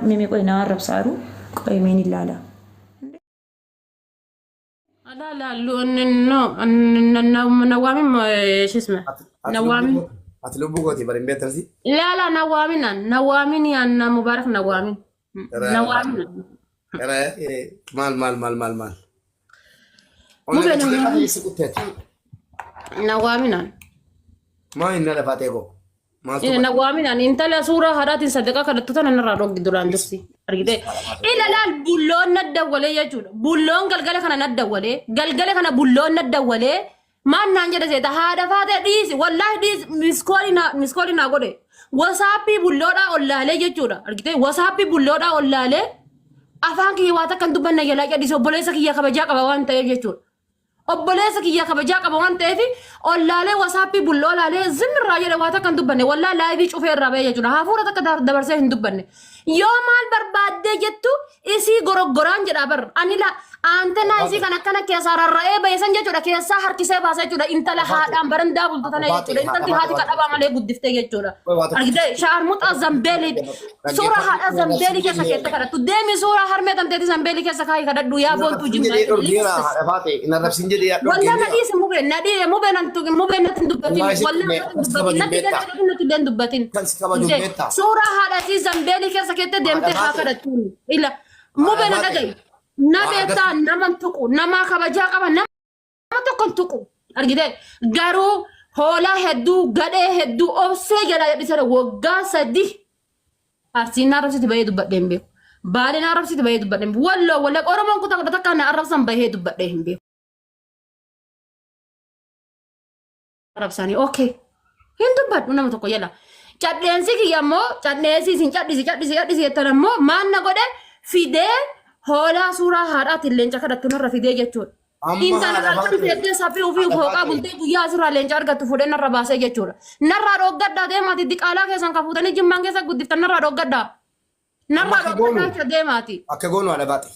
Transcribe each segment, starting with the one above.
Mee qoy na arrabsaaru qoy meen ilaala. لا لا لو no نوامين شو اسمه نوامين. Ati lubbuu kooti bari hin beektan si. لا لا نوامين نوامين يا مبارك نوامين نوامين. Maal maal maal maal maal. Mubee nawaamiin. نوامين. Maa inni lafaa ta'e koo? Maaltu bade? Nawaamin intala suuraa haadhaatiin sadaqaa kadhattu tana narraa dhoggi duraan dursi argite. Ila laal bulloon naddawwalee jechuudha. Bulloon galgala kana naddawwalee galgala kana bulloon naddawwalee maal naan jedhe seeta haadha faatee dhiisi wallaahi dhiisi miskoolii naa godhe. Wasaappii bulloodhaa ollaalee jechuudha argite wasaappii bulloodhaa ollaalee afaan kiyya waa takka hin dubbanne jalaa cadhise obboleessa kiyya kabajaa qaba waan ta'eef jechuudha. Obboleessa kiyya kabajaa qaba waan ta'eef ollaalee wasaappii bulloo laalee zimirraa jedhe waa takka hin dubbanne wallaa live cufee irraa ba'ee jechuudha. Hafuura takka dabarsee hin dubbanne. Yoo maal barbaaddee jettu isii goroggoraan jedha bar. Ani la aantanaa isii kan akkana keessaa rarra'ee bayesan jechuudha keessaa harkisee baasa jechuudha intala haadhaan barandaa bultu tana jechuudha intalti haati kadhabaa malee guddiftee jechuudha. Argitee shaarmuxaa zambeelii suuraa haadhaa zambeelii keessa keessa kadhattu deemi suuraa harmee tanteeti zambeelii keessa kaayii kadhadhu yaa boontuu Jedhee jimmaa. dhorgeera haadha faate hin arrabsin jedhee Wallah dhorgeera. na dhiisi mubee na dhiise mubee nan tuqin mubee natti hin dubbatin Wallahi wallah si natti hin kabaju dubbatin natti beektaa. illee natti illee hin dubbatin. Kan si kabaju beektaa. Suuraa haadha isii zambeelii keessa keette deemtee haa Haadha kadhattuun. Ila mubee na Haadha dhaga'i. Na beektaa nama hin tuqu nama kabajaa qaba nama tokko hin tuqu. Argitee garuu hoolaa hedduu gadhee hedduu obsee jalaa jedhisee waggaa 3 Arsiin na arrabsiti bahee dubbadhee hin beeku. Baalee na arrabsiti bahee dubbadhee hin beeku. Walloo wallagga Oromoon kutaa 11 na arrabsan bahee dubbadhee hin beeku. Arrabsanii okay. Hin dubbadhu nama tokko jala. Cadheensi kiyya immoo cadheensi isin cadhisi cadhisi cadhisi jettan ammoo maal na godhe fidee hoolaa suuraa haadhaatiin leenca kadhattu narra fidee jechuudha. Amma Intala haadha halkan faate. feetee saphii ofii Haadha hooqaa faate. bultee guyyaa asirraa leenca argattu fuudhee narra baasee jechuudha. Narraa dhooggadhaa deemaati diqaalaa keessan ka fuutanii jimmaan keessa guddiftan narraa dhooggadhaa. Amma Narraa akka dhooggadhaa goonu jechuudha deemaati. akka goonu haadha faate.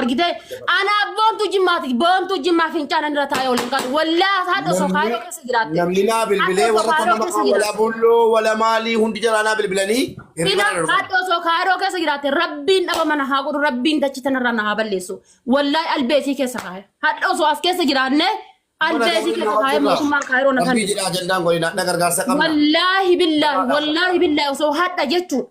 Argitee anaaf boontuu jimmaati boontuu jimmaa fincaan irra taa'ee ol hin qabu. Wallaa haadha osoo Namni kaayiroo keessa jiraatte. namni naa bilbilee Haadha osoo warra kan kaayiroo nama keessa kaan wala jiraatte. bulloo wala maalii hundi jalaa naa bilbilanii hirriba Ila na dhorkan. haadha osoo kaayiroo keessa jiraatte rabbiin dhaba mana haa godhu rabbiin dachi tanarraa na haa balleessu. Wallahi albee isii keessa kaaya. Hadha osoo as keessa jiraanne Mana albee isii gaariin keessa nama kaaya jirra. mootummaan kaayiroo na Rabbii fannisu. jedhaa ajandaan godhina na gargaarsa qabna. Wallaahi billaahi wallaahi billaahi osoo hadha jechuudha.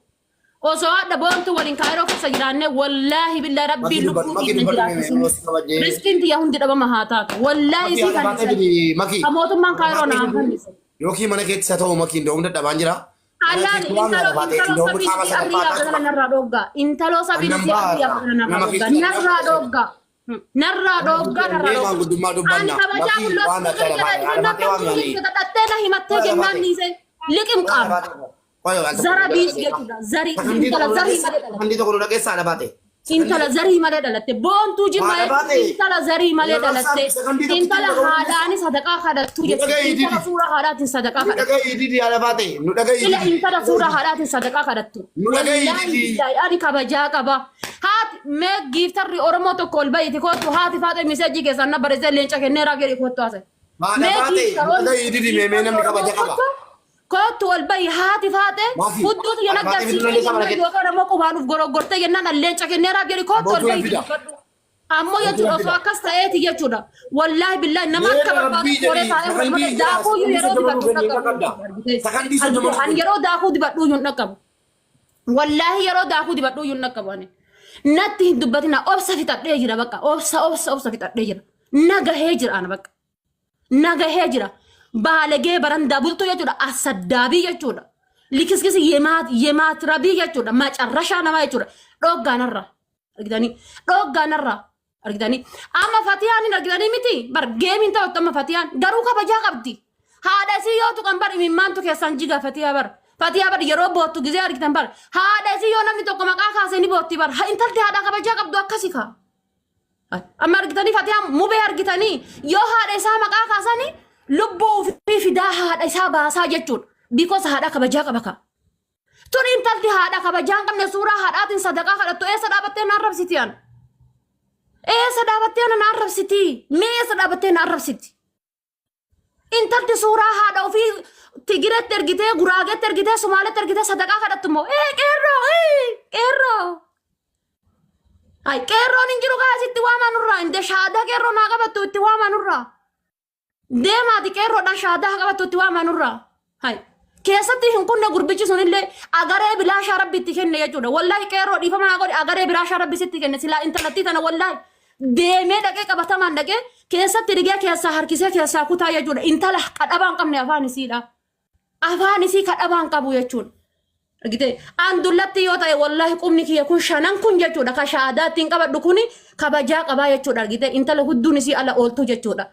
Osoo hadha boontuu waliin kaayiroo keessa jiraanne wallaahi billaahi Makii rabbiin dubbadhu lubbuu makii keenya dubbadhu mee jiraachisu. mee si kabajee. Riskiin tiyya hundi dhabama haa taatu. Wallaahi Makii isii haadha baatee fannisan. fidi makii. Ka mootummaan kaayiroo na Baatee fidi fannisu. yookiin mana keetti isa ta'u makiin da'uun dadhabaan jira. Mana Allaan keetti waan intaloo haadha baatee intaloo inda'uun sabiin qaama si arrii sadaffaa yaabbatana taatu. narraa dhooggaa. Intaloo sabiin Annan si arrii baata yaabbatana narraa nama dhooggaa. keetti Narraa dhooggaa. Narraa dhooggaa narraa Mee dhooggaa. maanguddummaa Ani dubbanna kabajaa makii bulloo waan akka sirrii haadha jedha baatee haadha isin baatee akkam waan jirtu gaanii. dhadhattee na himattee Haadha jennaan baatee. niise liqim Haadha qaama. baatee. Qoy al tokko Zara nu biis dhageessa. jechuudha. Zarii Sakandii intala tokko nu zarii dhageessa. malee dhalatte. Sakandii tokko nu dhageessa haadha baatee. Intala zarii malee dhalatte. Boontuu jimmaa Haadha jechuun baatee. intala zarii malee Yeroo dhalatte. sakandii tokko Intala tokko haadhaani sadaqaa kadhattu Nu jechuudha. dhaga'i Intala didi. suuraa haadhaatiin sadaqaa Nu kadhattu. dhaga'i didi haadha baatee. Nu dhaga'i Ila didi. intala suuraa haadhaatiin sadaqaa kadhattu. Nu dhaga'i Wallaahi didi. billaahi ani kabajaa qaba. Haati mee giiftarri Oromoo tokko ol ba'iiti kottu haati faatee miseejii keessaan na barreessee leenca kenneeraaf jedhi kottu haasa'e. Haadha Mee baatee. Nu giiftaroonni dhaga'i didi mee mee giiftarri namni Oromoo kabaja qaba. kottu kottu ol ba'i haati faatee Maafi. hudduu tiyya Haadha baatee fiduu naggarsiisee dandeessaa mana jennaan keetti. yookaan ammoo qubaan uf goroggortee jennaan an leenca kenneeraaf jedhi kottu ol Abbootuu ba'iiti fida. dubbadhu. Ammoo Abbootuu jechuudha osoo fida. akkas ta'eeti jechuudha. Wallaahi billaahi nama Mee akka barbaadu rabbii koree jedhi taa'ee sakandii malee jira daakuu iyyuu sakandii yeroo 30 nu dibadhu hin kennee dhaqqabu qabda. argitee. Sakandii 30 Argitee nu ani kenni. yeroo daakuu dibadhu iyyuu hin dhaqqabu. Wallaahi yeroo daakuu dibadhu iyyuu hin dhaqqabu ani. Natti hin dubbatina obsa fixadhee jira bakka obsa obsa obsa fixadhee jira. Na gahee jira ana bakka. Na gahee jira. Baalagee barandaa bultuu jechuudha. Asaddaabii jechuudha. Likiskisi yemaat yemaat rabii jechuudha. Macarrashaa namaa jechuudha. Dhooggaanarra. Argitanii? Dhooggaanarra. Argitanii? Amma fatiyaan hin argitanii miti. Bar geemiin ta'utti amma fatiyaan garuu kabajaa qabdi. Haadha isii yoo tuqan bar imimmaantu keessaan jiga fatiyaa bar. Fatiyaa bar yeroo boottu gizee argitan bar. Haadha isii yoo namni tokko maqaa kaasee ni bootti bar. Ha intalti haadha kabajaa qabdu akkasi kaa. Amma argitanii fatiyaa mubee argitanii yoo haadha isaa maqaa kaasanii lubbuu ofii fidaa haadha isaa baasaa jechuudha. Because haadha kabajaa qaba kaa. Tun intalti haadha kabajaa hin qabne suuraa haadhaatiin sadaqaa kadhattu eessa dhaabattee na arrabsiti an? Eessa dhaabattee ana na arrabsiti? Mee eessa dhaabattee na arrabsiti? Intalti suuraa haadha ofii Tigireetti ergitee, Guraageetti ergitee, Sumaaletti ergitee sadaqaa kadhattu immoo ee qeerroo ee qeerroo. Ay qeerroon hin jiru kaa sitti waamaa nurraa inde shaadaa qeerroo naa qabattu itti waamaa nurraa. Deemaati qeerroodhaan shaadaa haa qabattu itti waamaa nurraa. Hay keessatti hin kunne gurbichi sunillee agaree bilaashaa rabbi itti kenne jechuudha. Wallaahi qeerroo dhiifama naa godhi agaree bilaashaa rabbi sitti kenne silaa intalattii tana wallaahi deemee dhaqee qabatamaan dhaqee keessatti rigee keessaa harkisee keessaa kutaa jechuudha. Intala qadhabaa hin qabne afaan isiidha. Afaan isii kadhabaa hin qabu jechuudha. Argitee an dullatti yoo ta'e wallaahi qubni kiyya kun shanan kun jechuudha ka shaadaa ittiin qabadhu kun kabajaa qabaa jechuudha argitee intala hudduun isii ala ooltu jechuudha.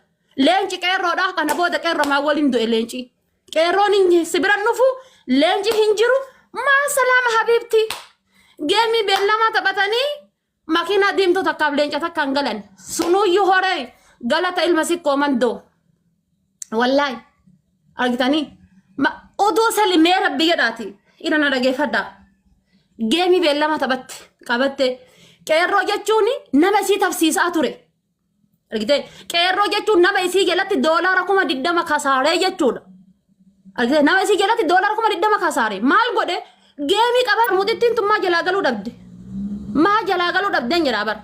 Leenci qeerroodha kana booda qeerroo maa waliin du'e leenci. Qeerroon hin si biran dhufu leenci hin jiru maa salaama habiibti. Geemii beellamaa taphatanii makiinaa diimtuu takkaaf leenca takkaan galan sunuyyuu horee galata ilma sikkoo mandoo. Wallaahi argitanii oduu sali mee rabbi jedhaati ira na dhageeffadhaa. Geemii beellama taphatte qabatte qeerroo jechuun nama isii tafsiisaa ture. Argitee qeerroo jechuun nama isii jalatti doolaara 20,000 kasaaree jechuudha. Argitee nama isii jalatti doolaara 20,000 kasaare maal godhe geemii qaba muxittiin tun maa jalaa galuu dhabde. Maa jalaa galuu dhabdeen jedhaa bara.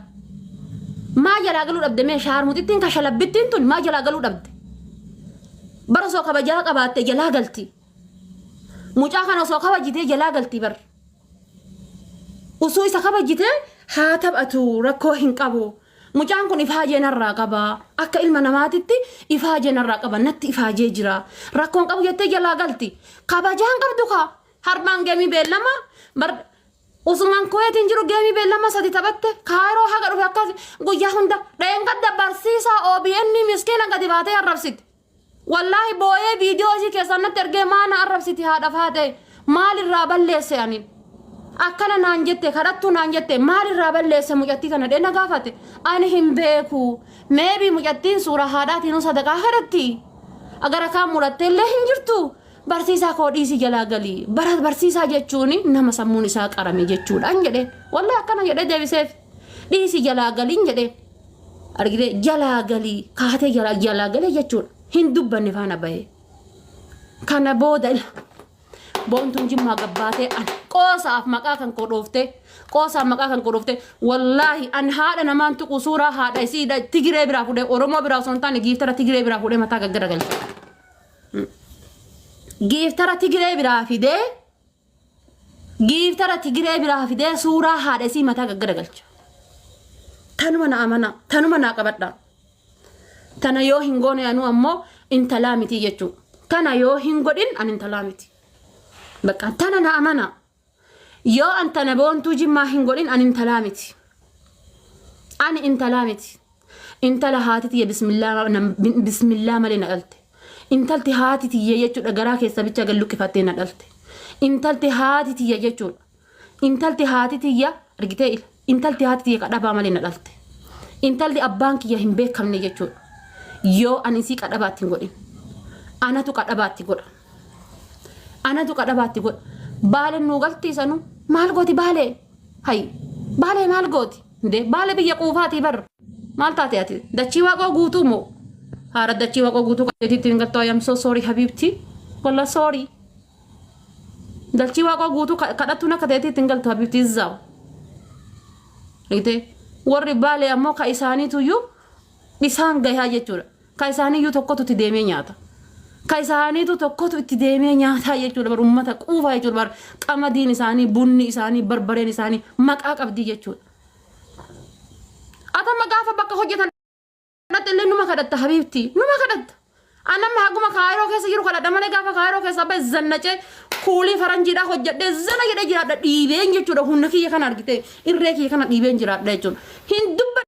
Maa jalaa galuu dhabde mee shaarmuxittiin kashalabbittiin tun maa jalaa galuu dhabde. Bara osoo kabajaa qabaatte jalaa galti. Mucaa kana osoo kabajitee jalaa galti bar. Osoo isa kabajitee haa taphatu rakkoo hin qabu. Mucaan kun ifaajee narraa qaba. Akka ilma namaatitti ifaajee narraa qaba. Natti ifaajee jira. Rakkoon qabu jettee jalaa galti. Kabajaan qabdu kaa. Har'aan geemii beellama bar usumaan kuweetiin jiru geemii beellama sadi taphatte kaayiroo haga dhufe akkas guyyaa hunda dheengadda barsiisaa OBN miskiina gadi baatee arrabsite. Wallaahi boo'ee viidiyoo isii keessaan natti ergee maa na arrabsiti haadha faatee maal irraa balleesse ani akkana naan jette kadhattuu naan jette maal irraa balleesse mucattii tana dhee na gaafate ani hin beeku meebii mucattiin suuraa haadhaatiinuu sadaqaa kadhatti agara kaan murattee illee hin jirtu Barsiisaa koo dhiisi jalaa gali. Bara barsiisaa jechuun nama sammuun isaa qarame jechuudhaan jedheen. Wallahi akkana jedhee deebiseef. Dhiisi jalaa galiin jedheen. Argitee jalaa galii kaatee jalaa jalaa galee jechuudha. Hin dubbanne faana bahee. Kana booda ila boontuun jimmaa gabbaatee an qoosaaf maqaa kan koo dhooftee qoosaaf maqaa kan koo dhooftee wallaahi an haadha namaan tuqu suuraa haadha isii tigiree biraa fuudhee oromoo biraa osoo hin taane giiftara tigiree biraa fuudhee mataa gaggara galche. Giiftara Tigiree biraa fidee giiftara Tigiree biraa fidee suuraa haadha isii mataa gaggara galcha. Tanuma na amanaa, tanuma naa qabadhaa. Tana yoo hin goone anuu ammoo intalaa miti jechuudha. Tana yoo hin godhin an intalaa miti. Bakka tana na amanaa. Yoo an tana boontuu jimmaa hin godhin an intalaa miti. Ani intalaa miti. Intala haati tiyya bismillaa bismillaa malee na dhalte. Intalti haati tiyya jechuudha garaa keessa bicha gad luqqifattee na dhalte. Intalti haati tiyya jechuudha. Intalti haati tiyya argitee ila. Intalti haati tiyya qadhabaa malee na dhalte. Intalli abbaan kiyya hin beekamne jechuudha. Yoo ani isii qadhabaatti hin godhin. Anatu qadhabaatti godha. Anatu qadhabaatti godha. Baaleen nuu galtii sanuu maal gooti baalee? Hay baalee maal gooti? Ndee baale biyya quufaatii bar. Maal taate ati? Dachii waaqoo guutuu moo? Haara dachii waaqoo guutuu qajeetiitti hin galtu. I am so sorry habiibti. Walla sorry. Dachii waaqoo guutuu kadhattuun akka ta'eetiitti hin galtu habiibti izzaaw. Argitee? Warri baalee ammoo ka isaaniituyyuu isaan gahaa jechuudha. Ka isaaniiyyuu tokkotu itti deemee nyaata. Ka isaaniitu tokkotu itti deemee nyaataa jechuudha bar ummata quufaa jechuudha bar qamadiin isaanii bunni isaanii barbareen isaanii maqaa qabdii jechuudha. Atama gaafa bakka hojjetan dhaqxe illee numa kadhatta habiibti numa kadhatta. Anamma haguma kaayiroo keessa jiru kadhadha malee gaafa kaayiroo keessa bahe zannacee kuulii faranjiidhaa hojjedhee zana jedhee jiraadha dhiibeen jechuudha humna kiyya kana argite irree kiyya kana dhiibeen jiraadha jechuudha. Hin dubba.